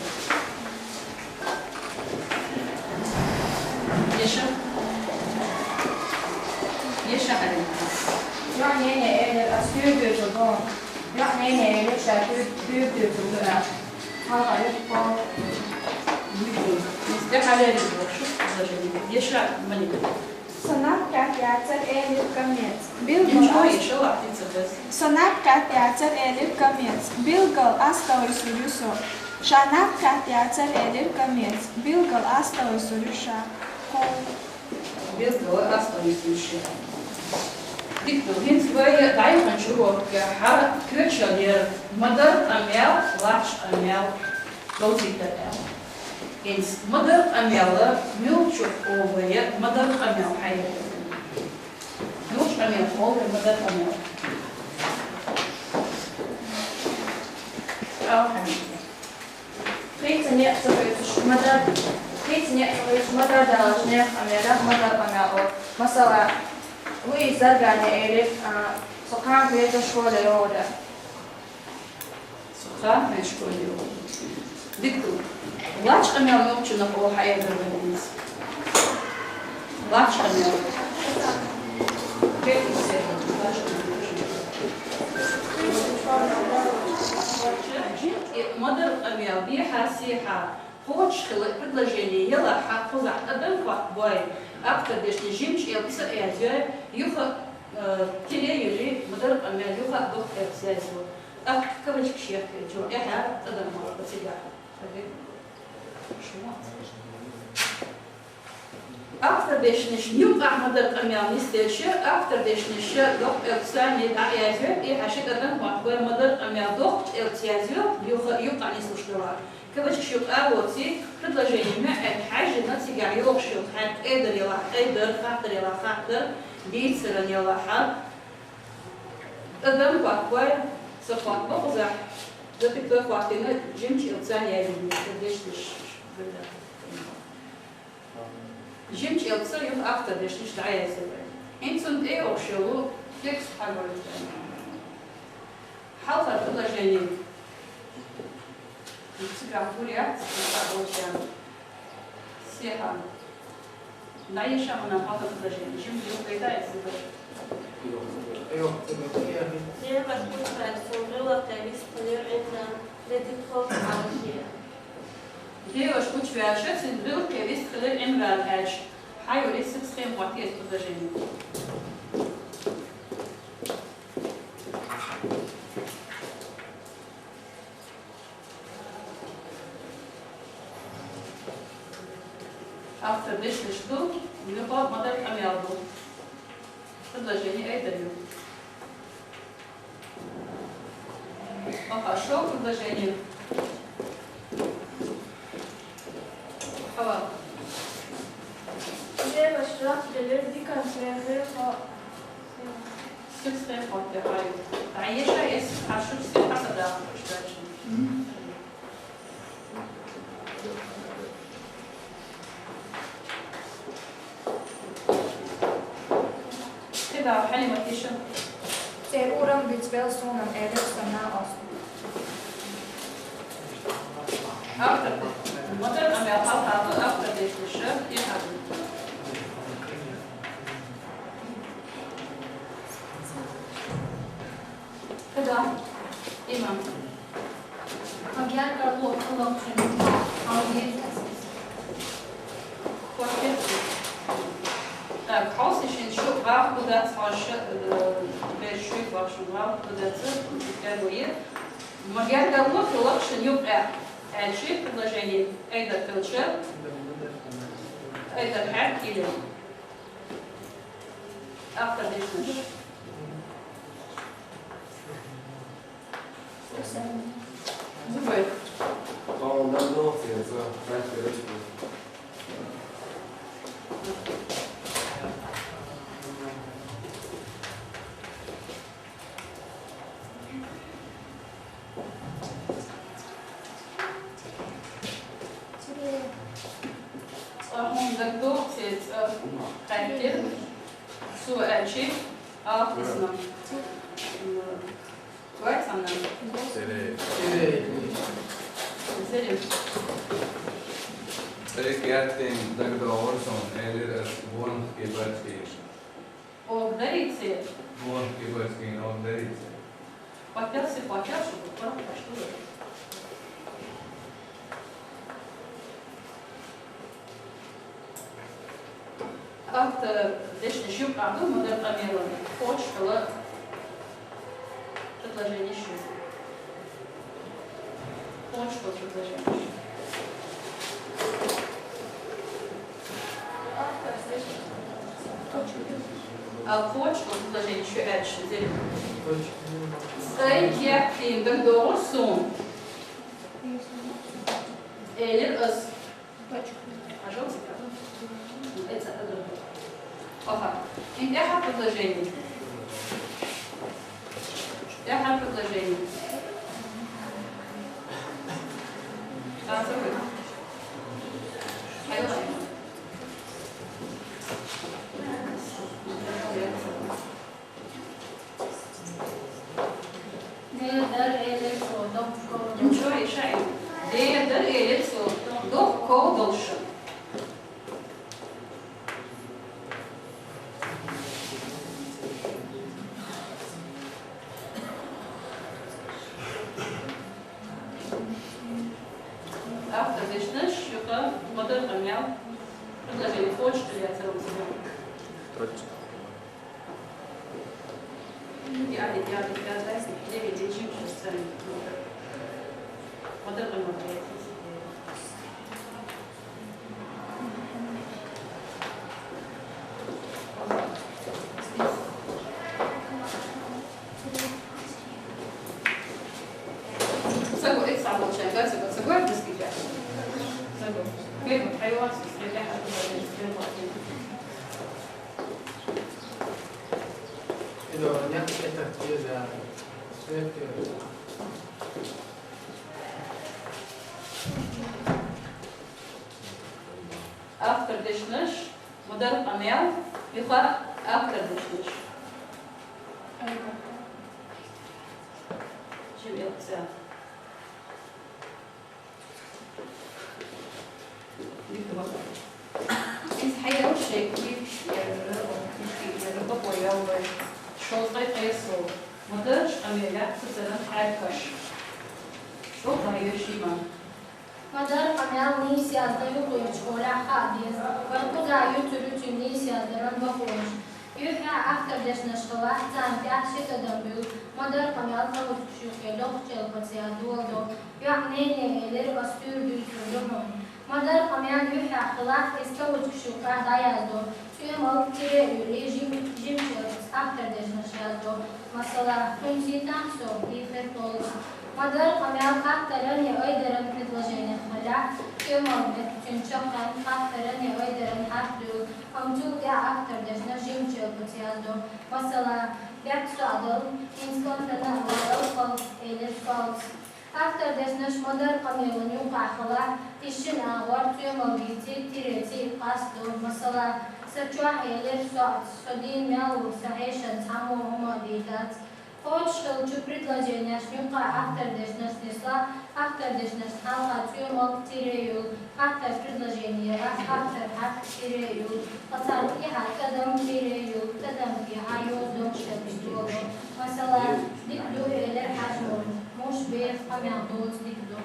Еша. Еша хьалин. ЙоӀ нене элира, ас туьйр дуьйцур ду. ЙоӀ нене элира, ша туьйр, туьйр дуьйцур ду, аьлла. Хьалха юххо. Мисте хьалерис бохуш, шу предложени. Еша, Малика. Со наб кхетта яцара, элира Камец. Билггал Ничего, ас-, еша лахтица без. Со наб кхетта яцара, элира Камец. Билггал астагӀа йисур ю со. Ша наб кхетта яцара, элира Камец. Билггал астагӀа йисур ю ша. Хьо. Билггал астагӀа йисур ю ша. Дика ду, хӀинца вай дӀаяханчу урокехь коьчал яра ма дарра къамел, лач къамел, говзийтар аьлла. ХӀинца ма дарра къамел муьлхачух олу вай, ма дарра къамел хьан яра? Муьлхачу къамелах олу вай ма дарра къамел? Алхьамдулиллахь. Кхин а цхьа некъ ца хуьйцуш ма дарра, кхин а цхьа некъ ца хуьйцуш ма дарра далаш, нехан къамелех ма дарра къамел олу. Масала, Луиза Заргане элира, а, со кхана хьоьжуш школе йогӀур ю. Со кхана хьоьжуш школе йогӀур ю. Дика ду. Лач къамел муьлхачунах олу хьан эр дара вайна иза? Лач къамел. Ма дарра къамел, бехьа, сехьа. Кхочушхила предложени ялахь кхузахь тӀадам хӀоттабой, автор дешнаш жимчу элпаца а язйой, юха, э, тире йолий, ма-дарра къамел юха а доккха элпаца язйой. ТӀаккха кавычкаш ехкинчул тӀехьагӀа тӀадам хӀоттабо цигахь. Автор дешнашна юкъахь ма-дарра къамел нисделча, автор дешнаш доккха элпаца дӀа а язйой, и хьаьший тӀадам хӀоттабой, ма-дарра къамел доккхачу элпаца язйой, юха, юкъахь нислуш далахь. Кавычкаш юкъа а воций, предложени муьтӀахь хьаьжжина цигахь йогӀуш йолу хьаьрк айдар ялахь айдар, хаттар ялахь хаттар, дийцаран ялахь, тӀадам хӀоттабой, ца хӀоттабо кхузахь, запятой хӀоттийна, жимчу элпаца язйина, дешнаш. Жимчу элпаца юха автор дешнаш дӀаязйой. ХӀинца цунна тӀейогӀуш йолу текст хьагойту. Хьалхара предложени. Цигахь гур яц, цигахь болчарна. Сехьа. ДӀаеша хьуна хьалхара предложени. Жимма юха гайта иза. Дела гучуваьлча, цуьнан гӀиллакхе вистхилира Ӏимран, де дика хӀокху хьалхе. Дела гучуваьлча, цуьнан гӀиллакхе вистхилира Ӏимран аьлча, хьан юрий сиха схема хӀоттае иза предложени. Автор дешнаш ду, юха ма-дарра къамел ду. Предложени айдар ю. Аха, шо предложени. Хьава. Деваш раб делер дикан свяжи хо. Сиха схема хӀоттае хьан ю. ДӀаеша эс хьан шу сиха хьаса даха уьш дача. КхидӀа Хьалимат иша. ЦӀера урам бицбел суна, элира сан накъост. Автор. Ма-дарра къамел хьалха ду, автор дешнаш тӀехьа ду. КхидӀа. Иман. Ма гергарло хӀаллакьхина хьал еза. Так, хьовсийша шуна, гӀалат ду дац хьо ша, э, бераш шуьйга вахчун гӀалат ду дац, тергал е. Ма гергарло хӀаллакьхина юкъа аьлча предложени айдар хилча, айдар хьаьрк или. Автор дешнаш. Зубайр. Цкъа хӀума дагадогӀу, церан цӀа хаьттира. Цо аьлча, алхасна. Вай цхьанна. Зерем. Цкъа кертин дагадогӀура суна, элира ас, бонах кибарцкий. Ог дарийце? Бонах кибарцкий, ог дарийце. Хьоттел си, хьоттел шу, бу, паргӀат шу. Автор дешнаш юкъа ду, ма-дарра къамелан. Кхочушхила предложени шу. Кхочушхила предложени шу. А кхочушхила предложени шу аьлча, зерем. Цкъа кертин дагадогӀура суна, элира ас. Аха. ХӀинца тӀаьхьа предложени. ТӀаьхьа предложени. Дера дара элира цо, доккха ков долуш. Ничего, решаем. Дера дара элира цо, доккха ков долуш. Автор дешнаш, Edo някакви такива за смерть. Автор дешнаш, мудар къамел, юха автор дешнаш. Шим илкса. Из хьайра шайки яра, яра бакъо ялвай. Шолтай къесо. Мудар къамел яхцаран хьайкаш. Шолтай йошима. Мудар къамел нийса язда юкъуй чкъола хадиз. Вай къуза ютур ютур нийса яздаран бакъош. Юхьа автор дешнаш хала, цан тяхши тадам бил. Мудар къамел хавуч шуке лох чел пациядуалдо. Юхьа нене элер астур дюльтур люмон. Мудар къамел юхьа хала, эска уч шука даязо. Цуемал тире юри жим, жим чел автор дешнаш язо. Масала, хунси тахсо, и хертолс. Мудар къамел хаттарани айдаран предложение хала. Цуемал бет цун чакъан хаттарани айдаран хаттул. Амцул тя автор дешнаш жим чел пациязо. Масала, бет суадал, инскантана авадал хал, элер суалс. Автор дешнаш мудар къамелан юкъа хала, ишин агъвар цуемал гици, тиреци, къасду. Масала, са чуа элер суалс, со дин мялу, са хешан цамо ума дитац. Хоч хил чу предложенияш юкъа автор дешнаш несла, автор дешнаш халха цуемал тиреюл, автор предложения, автор хак тиреюл, пацан и хак тадам тиреюл, тадам и хак ёздом шабишло. Масала, дик ду элер хашмон, муш бех къамел доц дик ду.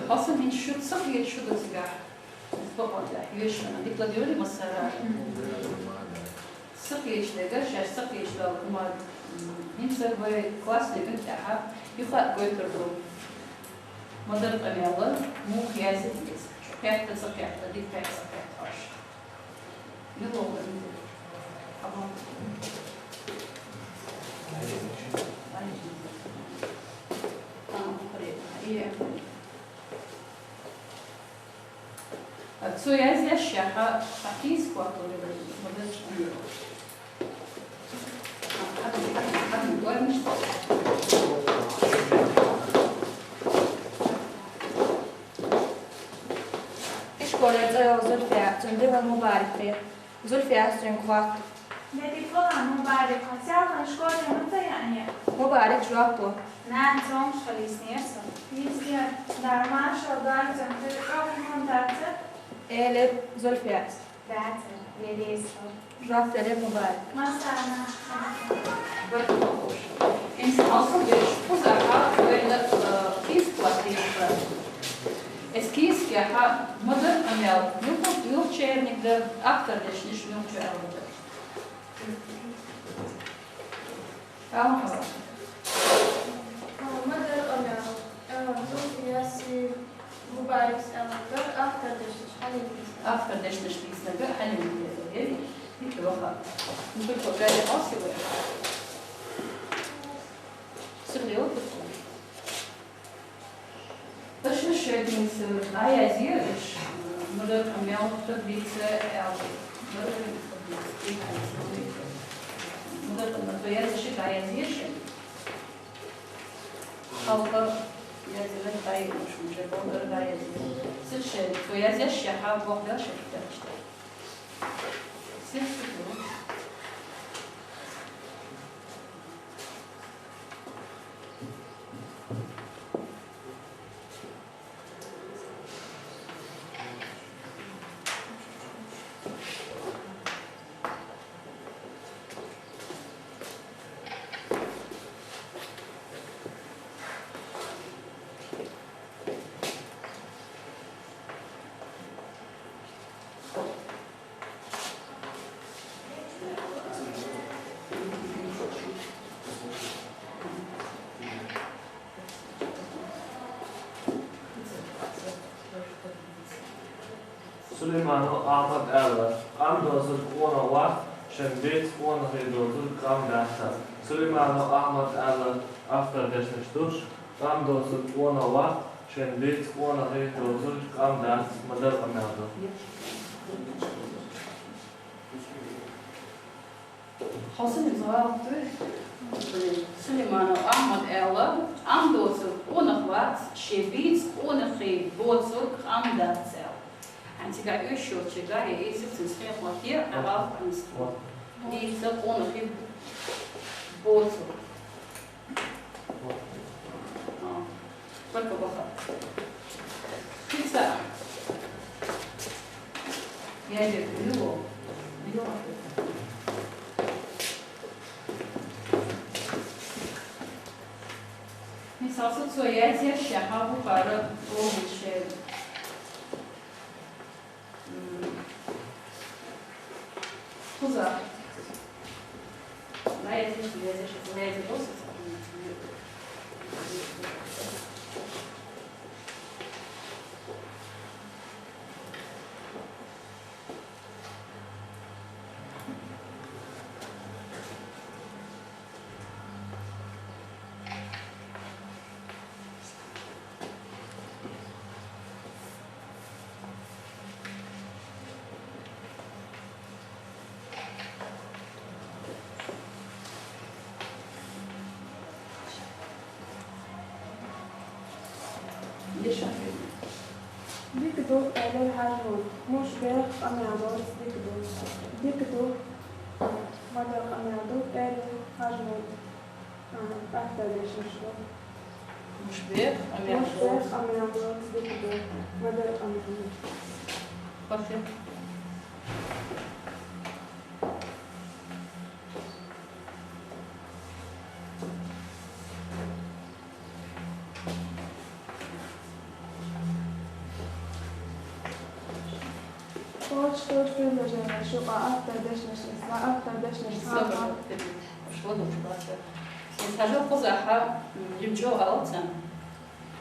Хасан мин шут сах ел шуда зига. Бакъватла, юшана, дикла дюри масара. Сах ел шуда, шаш сах ел шуда, ума, мин сар вай классный гын тяха, юха гойтурду. Мудар къамела, мух язит ез. Пятта сах пятта, дик пятта сах пятта хаш. Мило, мило. Ага. Ага, привет. Е. Цо язъяш яха, хьакъис квахтури вари, мадад чӀуни. Хьад, хьад, хьад, вай мишта. Ишколе цӀайол Зульфия, цун дила Мубарик бе. Зульфия, цун квахт. Дети фона Мубарик, хасялхан школе мацаяне. Мубарик жуаппу. На, цом шалиснерса. Мистер, дарман шалдайцан, ты как мон таца? Эле Зульфия. Даца, лелесо. Жуап теле Мубарик. Масана. Инсан алкъа беш, кузаха, вайна, э, кис квартира. Эскиз кяха, мадад амял, юкъу, юкъу черник да, автор дешниш, юкъу черник да. Алхас. Мадад амял, э, Зульфияси Мубарикс амял, автор дешниш, хьалин дис. Автор дешниш дис, нага хьалин дис. Эй, ит ваха. Ну, только пять раз его. Сырлево. Ташна шедница, даязеш, мудар амял таблица, эл, мудар таблица, мудар таблица, даязеш. Халка язера даязеш, уже болдыр даязеш. Сыше, то язеш, я хал болдыр шекитачта. Сыше. Сулейманов Ахьмада аьлла: «Къам доцург къонах вац, шен бийца къонахий доцург къам дац», — аьлла. Сулейманов Ахьмада аьлла автора дешнаш ду: «Къам доцург къонах вац, шен бийца къонахий доцург къам дац», ма дарра къамаьл ду. Хьо сунна из гӀалат дуй? Сулейманов Ахьмада аьлла: «Къам доцург къонах вац, шен бийца къонахий доцург къам дац», — аьлла. Хьан цигахь уьш йоцу чигахь я иза цуьнан схьехоттае, хьан гӀалат къамис. Бийца къонахий боцург. Баркалла, баха. Хица. Я же говорю. Мисал, со цо язъеш, ша хьан бу хӀара ловуче. М. Кхузахь. Ма язъеш, ма язъеш, ма язъеш, ма язъеш. Дика ду, элира Хьажмуд. Муш бех къамел доцу дика ду. Дика ду, ма дарра къамел ду, элира Хьажмуд. Ага, автора дешнаш ду. Муш бех къамел доцу. Муш бех къамел доцу дика ду. Ма дарра къамел ду. Пахе. Кхочуш хилча предложенеш юкъа автора дешнаш нисла, автора дешнаш хьалха.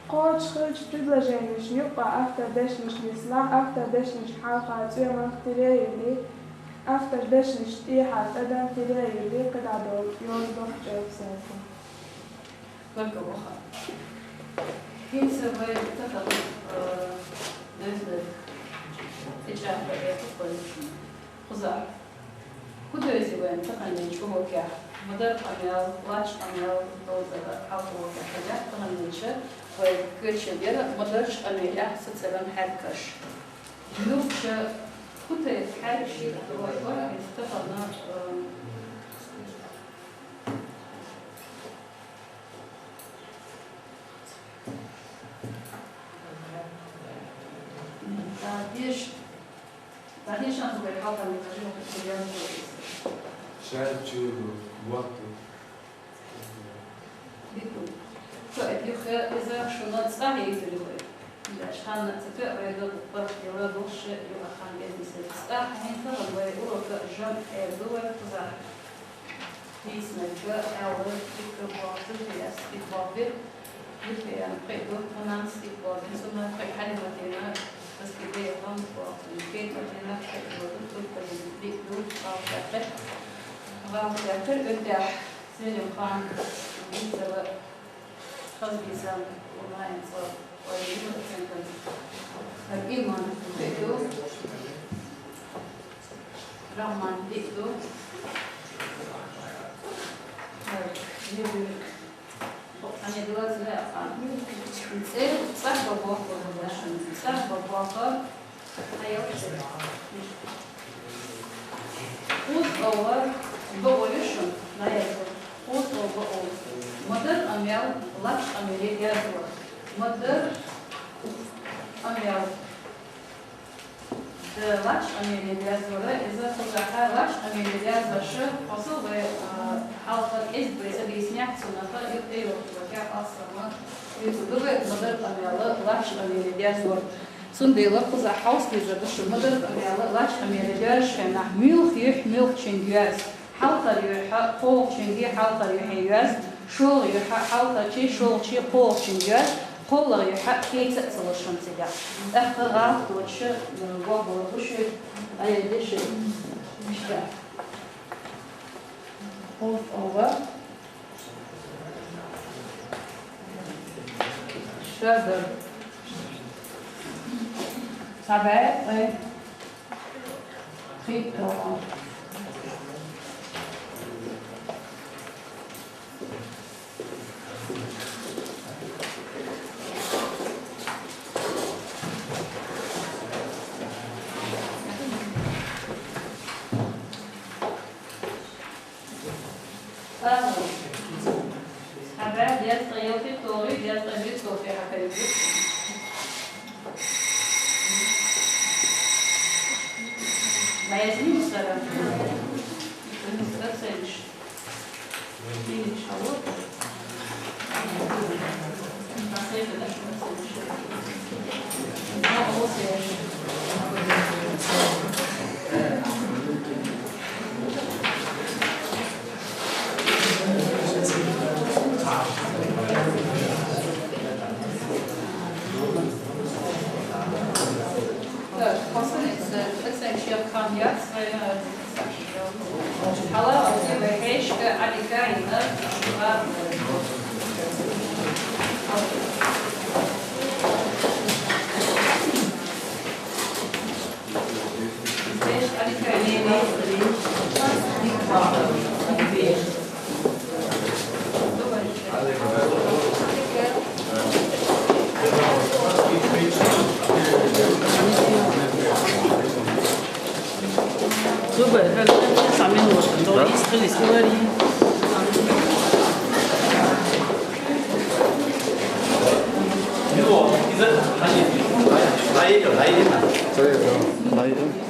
Кхочуш хилча предложенеш юкъа автора дешнаш нисла, автора дешнаш хьалха цӀоьмах тире а йиллий, автора дешнаш тӀехьа тӀадам тире а йиллий, кхидӀа долу йоза доккха чӀогӀа сацо. Баркалла, баха. ХӀинца вай тахана, э, девза тӀечӀагӀбан эцу кхузахь. ХӀун девзи вайна таханлерчу урокехь? Ма дарра къамел, лачкъа къамел, хьалха урокехь хьадаьхна таханлерчу вай кхечу дера ма даррачу къамелехь сацаран хьаьркаш. Муьлххачу хӀун тайпа хьаьркаш ю вай хӀинца тахана, э, Деш, дешан зугар хьалхарниг хажи хӀокху ца ян. Шаьш чуьра ватту. Дика. Со эта юха иза шуна цӀа хӀейзира вай. Деш ханна ца тоьа вай ду, барх дела долуш юха хан безнесе. ЦӀа хьайна тахана вай урока жам эр ду вай кхузахь. Дийцинарг аьлла, дика боху, дика яц, дика боху бира. Дика ян кхин ду, хӀунанас дика боху, цунна кхин Хьалиматина, ас дика ян боху, кхин Хьалиматина кхин ду, турпалин дика ду, гӀалат яьккхира. ГӀалат яьккхира, оьттехь Зелимхан, Гизара, Хазбизан, Унаин цӀа. Ой, Иман, Иман, кхин ду. Рахман, дика ду. Ой, Жибрил. Ани дуаз ла хан. ЦӀе, цӀа бабоху, бабошин. ЦӀа бабоху. Кхузткъа ва бакъо ю шуна, наязва. Кхузткъа ва бакъо. Ма дарра къамел лачкъа къамеле дерзор. Ма дарра къамел лачкъа къамеле дерзор. Иза кхузахь лачкъа къамеле дерзош, хьо со вай, а, хьалха кӀезиг вай ца дийцинехь, цунах юкъа йоккху вай кхаъ алсама. Иза ду вай ма дарра къамел лачкъа къамеле дерзор. Цундела кхузахь хьовса дезар ду шу, ма дарра къамел лачкъа къамеле доьрзучу хенахь муьлха юьхь муьлххачуьнга йоьрзу, хьалхара юьхь кхоалгӀачуьнга хьалхара юьхье йоьрзу, шолгӀа юьхь хьалхарчий, шолгӀачий кхоалгӀачуьнга йоьрзу, Кхоллар юхьа кеца а ца лашанцигахь. ТӀаккха гӀалат доцуша, э, вогӀу гуш ю, айдеш ю. Иштта. Кхолла. Шадара. Цхьа бӀе, э, кхин а. Ага. Хьаба, дезткъе ялхитталгӀа, дезткъе биссалгӀа хьакхайкхира. Ма ясни мусара. Оценишь. Так, последница, последняя, чья камья своя. Super, sami nuošan, to viss, viss. Later, later.